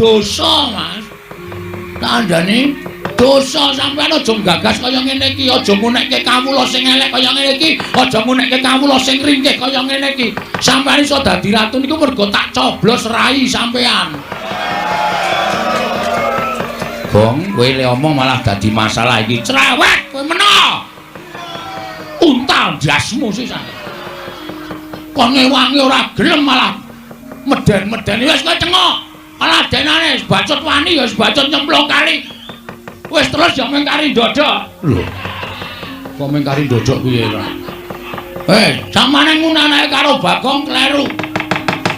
Dosa, Mas. Tandane dosa sampean aja gagas kaya ngene iki, aja ngunekke kawula sing elek kaya ngene iki, aja ngunekke kawula sing ringkih kaya ngene iki. Sampean iso dadi ratu niku mergo tak coblos rai sampean. Gong, kowe le omong malah dadi masalah iki. Cerewet kowe meno. Untal ndasmu sisan. Kon ngewangi ora gelem malah meden-medeni wis kowe cengok. Malah denane bacut wani ya wis bacut nyemplung kali. Wis terus ya mung kari ndodok. Lho. Kok mung kari ndodok piye ta? Samane ngunanake karo Bagong kleru.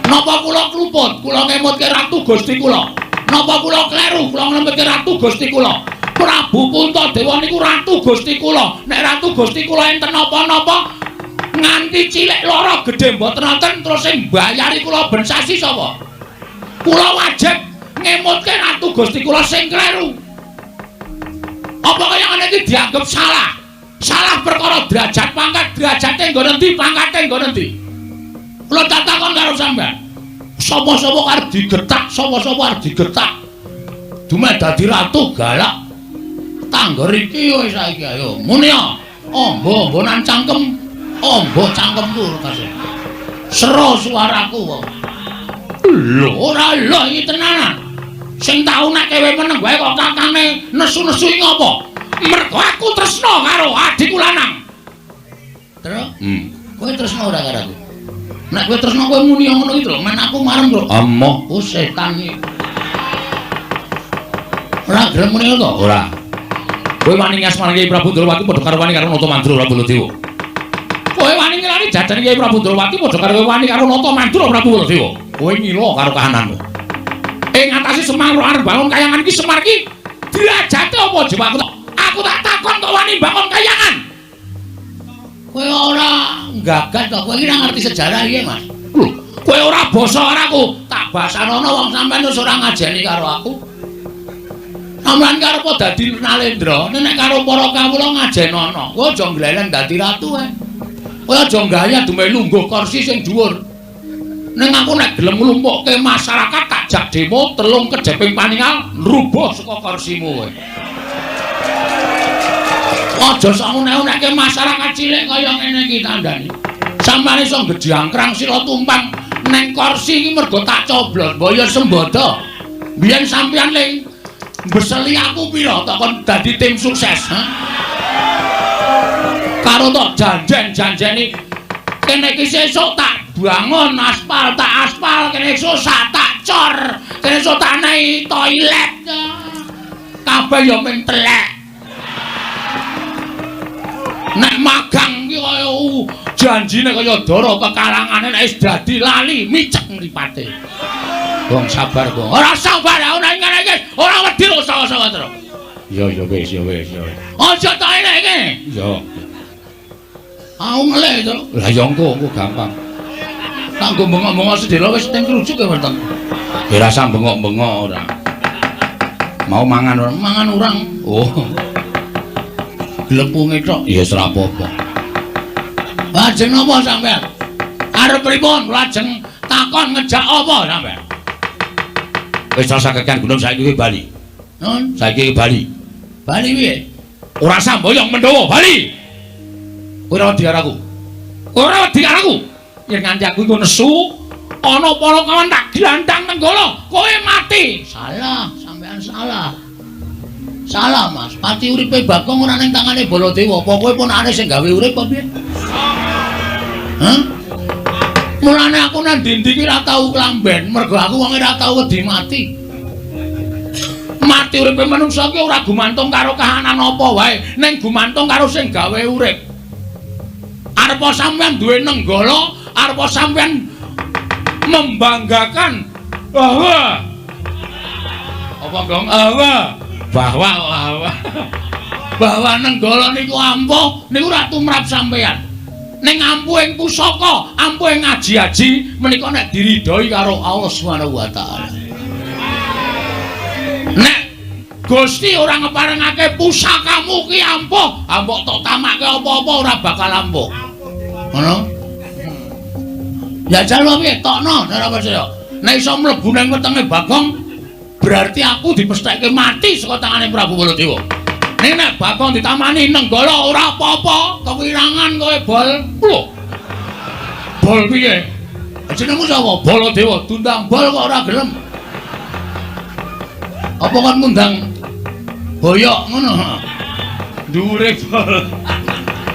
Napa kula kluput? Kula ngemutke Ratu Gusti kula. Napa kula kleru? Kula ngemutke Ratu Gusti kula. Prabu Puntadewa niku Ratu Gusti kula. Nek Ratu Gusti kula enten napa-napa nganti cilik lara gedhe mboten wonten terus sing mbayari kula ben sasi sapa? Kula wajib ngemutke Ratu Gusti kula sing kleru. Apa kaya ngene iki dianggep salah? Salah perkara derajat pangkat, derajate nggon endi, pangkate nggon endi? Kula takon karo sampean. Sapa-sapa arep digetak, sapa-sapa arep digetak. Dumeh dadi ratu galak. Tangger iki wis saiki ayo. Muni ya. Ombo-ombonan cangkem. Ombo cangkemku kasih. Sero suaraku kok. Lho, ora lho iki tenanan. Sing tau nek kowe meneng wae kok kakane nesu-nesu iki ngopo? Mergo aku tresna karo adikku lanang. Terus? Kowe tresna ora karo aku? Nek kowe tresna kowe muni ngono iki lho, men aku marem lho. Amoh, ku setan iki. Ora gelem muni to? Ora. Kowe wani ngasmani Kyai Prabu Ndrawati padha karo wani karo Nata Mandura Prabu Baladewa. Kowe wani ngelani jajane Kyai Prabu Ndrawati padha karo kowe wani karo Nata Mandura Prabu Baladewa. Kowe ngila karo kahananmu. Ing ngatasi Semar arep bangun kayangan iki Semar iki derajate apa jiwaku to? Aku tak takon kok wani bangun kayangan. Kowe ora gagas to, kowe iki ora ngerti sejarah iki, Mas. Lho, kowe ora basa karo aku, tak basanono wong sampean wis ora ngajeni karo aku. Sampeyan karo apa dadi Nalendra, nek karo para kawula ngajenono. Kowe aja ngleleng dadi ratu ae. Kowe aja gaya dumeh lungguh kursi sing dhuwur. Ning aku nek gelem nglumpukke masyarakat tak jak demo telung kejeping paningal nrubuh saka kursimu kowe. Aja sok unek-unekke masyarakat cilik kaya ngene iki tandane. Sampeyan iso ngejangkrang sila tumpang neng kursi iki mergo tak coblos, mbok ya sembodo. Biyen sampeyan ling mbeseli aku pira tak kon dadi tim sukses, ha? Karo tok janjen-janjeni kene iki sesuk tak bangun aspal, tak aspal, kene esuk tak cor, kene esuk tak nei toilet. Kabeh ya mung telek. Nek magang ki kaya janjine kaya dara kekalangane nek wis dadi lali micek mripate. Wong sabar kok. Ora sabar aku nek ngene iki ora wedi kok sawa-sawa terus. Ya ya wis ya wis ya. Aja tak eleke. Ya. Aku ngelih to. Lah ya engko engko gampang. Tak nggo bengok-bengok sedhela wis teng krujuk ya wonten. Ya ora usah bengok-bengok ora. Mau mangan ora? Mangan urang. Oh. Glepunge tok. Ya wis ora apa-apa. Lajeng napa sampean? Arep pripun? Lajeng takon ngejak apa sampean? Wis rasa kekan gunung saiki kowe bali. Nun, saiki bali. Bali piye? Ora samboyong Mendawa, bali. Kowe ora wedi karo aku. Kowe ora wedi karo aku. Yen nganti aku iku nesu, ana para kawan tak glandang Nenggala, kowe mati. Salah, sampean salah. Salah, Mas. Pati uripe Bagong ora ning tangane Baladewa. Apa kowe ponakane sing gawe urip apa piye? Hah? Mulane aku nang ndi-ndi ki ora tau klamben, mergo aku wong ora tau wedi mati. Mati uripe manungsa ki ora gumantung karo kahanan apa wae, ning gumantung karo sing gawe urip. Arepa sampeyan duwe Nenggala, arepa sampeyan membanggakan bahwa apa gong bahwa bahwa bahwa bahwa Nenggala niku ampuh niku ora tumrap sampeyan. Ning ampuhing pusaka, ampuhing aji-aji menika nek diridhoi karo Allah Subhanahu wa taala. Nek Gusti ora ngeparengake pusakamu ki ampuh, ambok tok tamake apa-apa ora bakal ampuh. Ngono? Jajal wae piye tokno ora percaya. Nek iso mlebu nang wetenge Bagong, Berarti aku dipestheke mati saka tangane Prabu Baladewa. Ning nek Bagong ditamani Nenggala ora apa-apa, kewirangan kowe Bol. Lho. Bol piye? Jenengmu sapa? Baladewa. Diundang Bol kok ora gelem. Apa kon ngundang boyok ngono? Dhuwure Bol.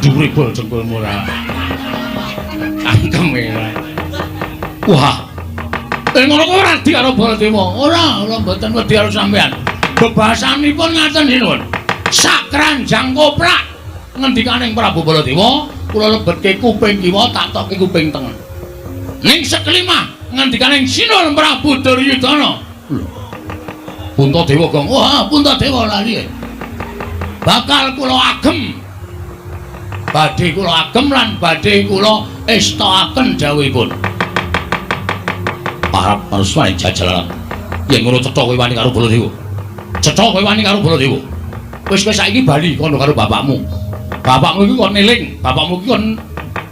Dhuwure Bol jengkolmu ora. Cangkeme ora. Wah. Ngono kok ora wedi karo Baladewa. Ora, ora mboten wedi karo sampean. Bebasanipun ngaten sinuwun. Sak keranjang koplak ngendikaning Prabu Baladewa, kula lebetke kuping kiwa tak tokke kuping tengen. Ning sekelima ngendikaning Sinuwun Prabu Duryudana. Lho. Puntadewa Gong. Wah, Puntadewa lali. Bakal kula agem. Badhe kula agem lan badhe kula estokaken dawuhipun. Parap paruswane jajal. Yen ngono cetha kowe wani karo Baladewa. Cetha kowe wani karo Baladewa. Wis kowe saiki bali kono karo bapakmu. Bapakmu iki kon eling, bapakmu iki kon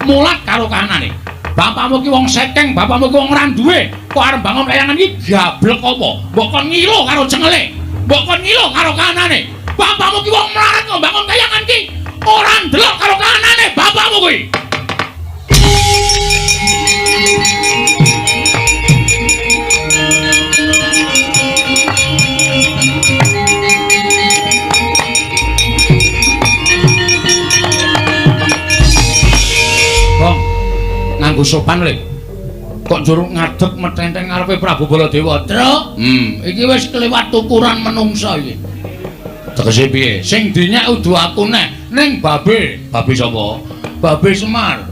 mulat karo kahanane. Bapakmu iki wong sekeng, bapakmu iki wong ora duwe. Kok arep bangun layangan iki gablek apa? Mbok kon ngilo karo cengele. Mbok kon ngilo karo kahanane. Bapakmu iki wong mlarat kok bangun kayangan iki ora ndelok karo kahanane bapakmu kuwi. Nganggo sopan le. Kok njur ngadeg metenteng ngarepe Prabu Baladewa. Truk. Iki wis kelewat ukuran menungsa iki. Tegese piye? Sing dinyek udu aku neh ning babe. Babe sapa? Babe Semar.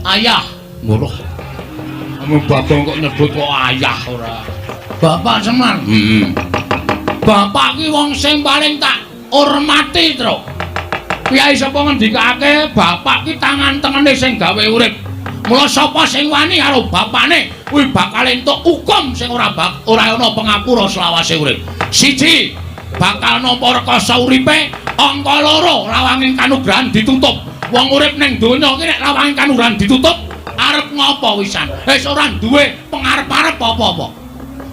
Ayah. Ngono. Kamu Bagong kok nyebut kok ayah ora. Bapak Semar. Bapak ki wong sing paling tak hormati, Truk. Kyai sapa ngendikake bapak ki tangan tengene sing gawe urip. Mula sapa sing wani karo bapane kuwi bakal entuk hukum sing ora ana pangapura selawase urip. Siji, bakal nampa rekasa uripe, angka loro lawanging kanugrahan ditutup. Wong urip ning donya iki nek lawanging kanugrahan ditutup, arep ngopo wisan? Wis ora duwe pengarep-arep apa-apa.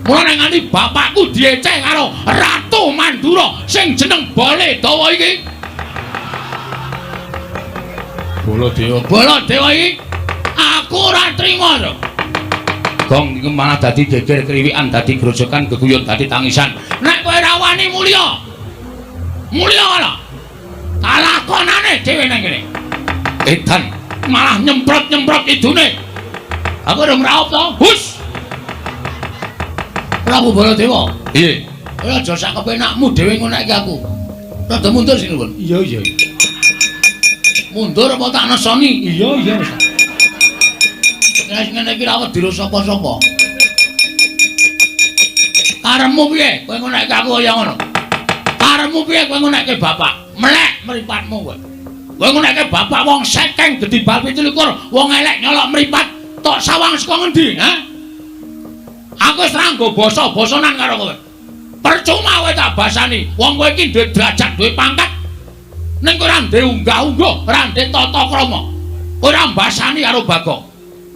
Mula nek nganti bapakku dieceh karo Ratu Mandura sing jeneng Baladewa iki. Baladewa, Baladewa iki aku ora trima to. Gong iki malah dadi geger kriwikan, dadi grojokan, geguyon, dadi tangisan. Nek kowe ora wani mulya. Mulya ora. Kalakonane dhewe nang kene. Edan malah nyemprot-nyemprot idune. Aku urung raup to. Hus. Prabu Baladewa. Piye? Kowe aja sak kepenakmu dhewe ngono iki aku. Rada mundur sinuwun. Iya, iya. Mundur apa tak nesoni? Iya, iya. Nek ngene iki ra wedi sapa-sapa. Karepmu piye? Kowe ngonekke aku kaya ngono. Karepmu piye kowe ngonekke bapak? Melek mripatmu kowe. Kowe ngonekke bapak wong sekeng gedhi bal 27, wong elek nyolok mripat, tok sawang saka ngendi, ha? Aku wis ra nggo basa-basanan karo kowe. Percuma kowe tak basani. Wong kowe iki duwe derajat, duwe pangkat. Ning kowe ora ndek unggah-ungguh, ora ndek tata krama. Kowe ora mbasani karo Bagong.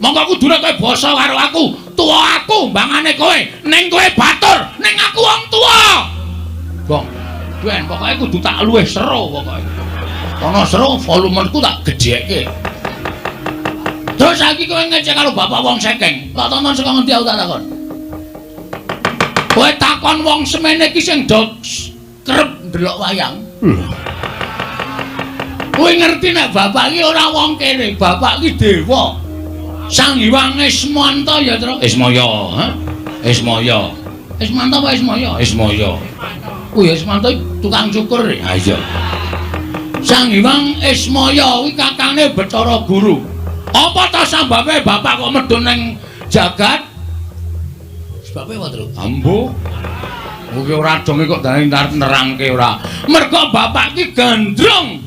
Monggo kudune kowe basa karo aku, tuwa aku mbangane kowe, ning kowe batur, ning aku wong tuwa. Gong, ben pokoke kudu tak luwih seru pokoke. Ana seru volumeku tak gedhekke. Terus saiki kowe ngecek karo bapak wong sekeng. Tak tonton saka ngendi aku tak takon. Kowe takon wong semene iki sing do kerep ndelok wayang. Kowe ngerti nek bapak iki ora wong kene, bapak iki dewa. Sang Hyang Ismanta ya, Truk. Ismaya, ha? Ismaya. Ismanta apa Ismaya? Ismaya. Kuwi Ismanta tukang cukur. Ha iya. Sang Hyang Ismaya kuwi kakange Bathara Guru. Apa ta sababe bapak kok medhun ning jagat? Sebabe apa, Truk? Ambo. Kuwi ora donge kok dane nerangke ora. Mergo bapak ki gandrung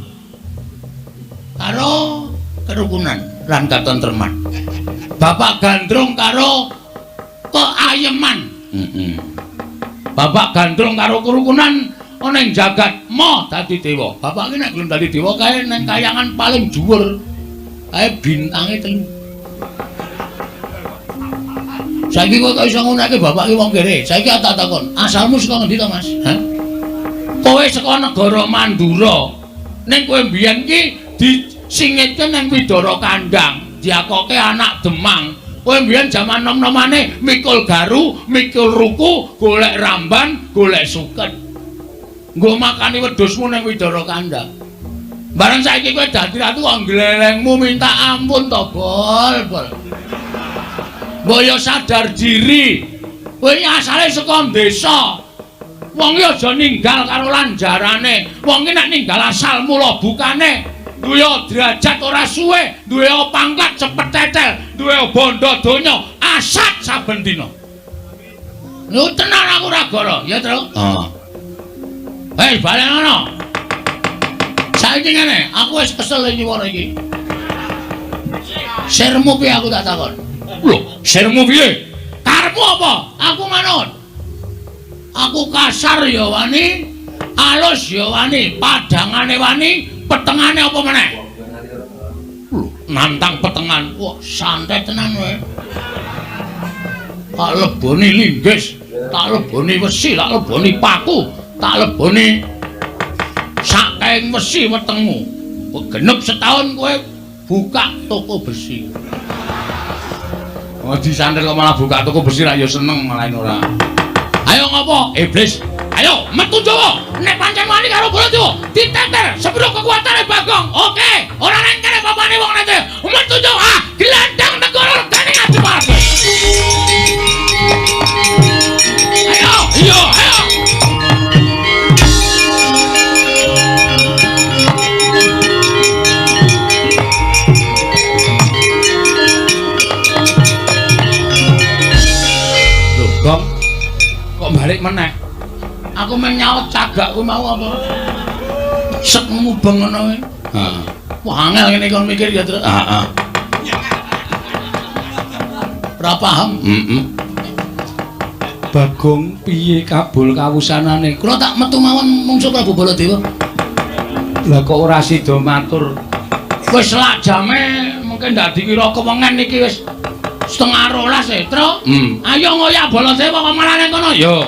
karo kerukunan lan katentreman. Bapak gandrung karo keayeman. Bapak gandrung karo kerukunan ana ing jagat mo dadi dewa. Bapak ki nek gelem dadi dewa kae ning kayangan paling dhuwur. Kae bintange 3. Saiki kowe kok iso nguneke bapak ki wong kere. Saiki tak takon, asalmu saka ngendi to, Mas? Hah? Kowe saka negara Mandura. Ning kowe mbiyen ki disingitke ning Widara Kandang, diakoke anak Demang. Kowe mbiyen jaman nom-nomane mikul garu, mikul ruku, golek ramban, golek suket. Nggo makani wedhusmu ning Widara Kandang. Bareng saiki kowe dadi ratu kok glelengmu minta ampun to, Bol, Bol. Mbok yo sadar diri. Kowe iki asale saka desa. Wong iki aja ninggal karo lanjarane. Wong iki nek ninggal asal mula bukane duwe derajat ora suwe, duwe pangkat cepet tetel, duwe bondo donya asat saben dina. Lho tenan aku ora goro, ya, Tru? Heeh. Hei, balen ngono. Saiki ngene, aku wis kesel iki nyuwara iki. Sirmu piye aku tak takon? Lho, sirmu piye? Karepmu apa? Aku manut. Aku kasar ya wani, alus ya wani, padangane wani, petengane apa meneh? Lho, nantang petengan. Wah, santai tenan kowe. Tak leboni linggis, tak leboni wesi, tak leboni paku, tak leboni sak kaing wesi wetengmu. Genep setahun kowe buka toko besi. Oh, disantet kok malah buka toko besi ra ya seneng malah ora. Ayo ngopo? Iblis. Ayo metu Jawa. Nek pancen wani karo Baladewa, diteter sepiro kekuatane Bagong. Oke, ora nang kene papane wong nete. Metu Jawa, ah, gelandang negara regane ngadu parke. Ayo, iya, ayo. Lho, Gong. Kok balik meneh? Aku men nyaut cagak kuwi mau apa? Sek mubeng ngono kuwi. Heeh. Wah, angel ngene kon mikir ya, Tru. Heeh. Ora paham. Heeh. Bagong piye kabul kawusanane? Kula tak metu mawon mungsuh Prabu Baladewa. Lah kok ora sida matur? Wis selak jame mungkin ndak dikira kewengen iki wis 11:30 e, Tru. Ayo ngoyak Baladewa kok malah nang kono. Yo.